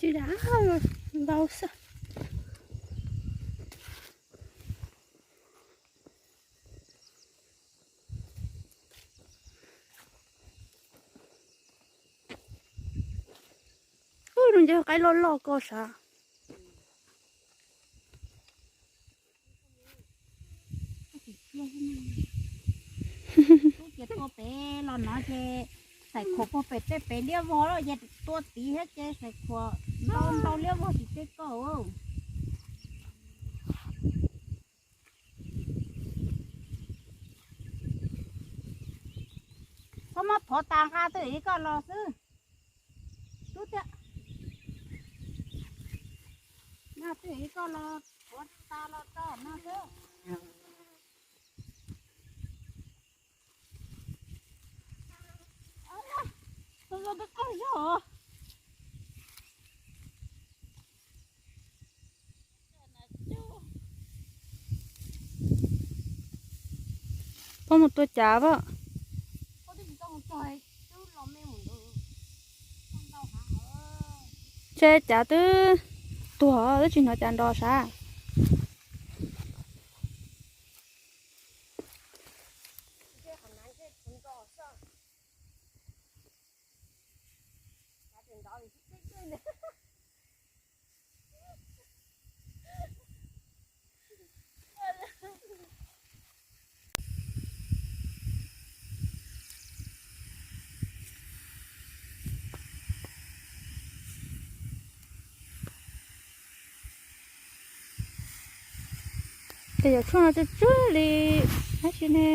Tsis dam, ntau xwb. Ub, nws nce qaib loj loj ko sav. Ces tua pem los no ces xaim khuam puag pem tej pem liab vog lawm ces tua tid thiab ces xaim khuam ntau ntau liab vog tim tej ko. Txhob muab thov tas, nqa twj ib koj los xwb. Tub tiag. Nqa twj ib koj los, thov tas los tso no xwb. Tus zoo twb qeeg zog. Peb mus tua cav pom. Ntshe cav twb tuag, twb tsis hnov cav nrov sav. Ces yog tshuaj no tsw tsw li, tab sis ne,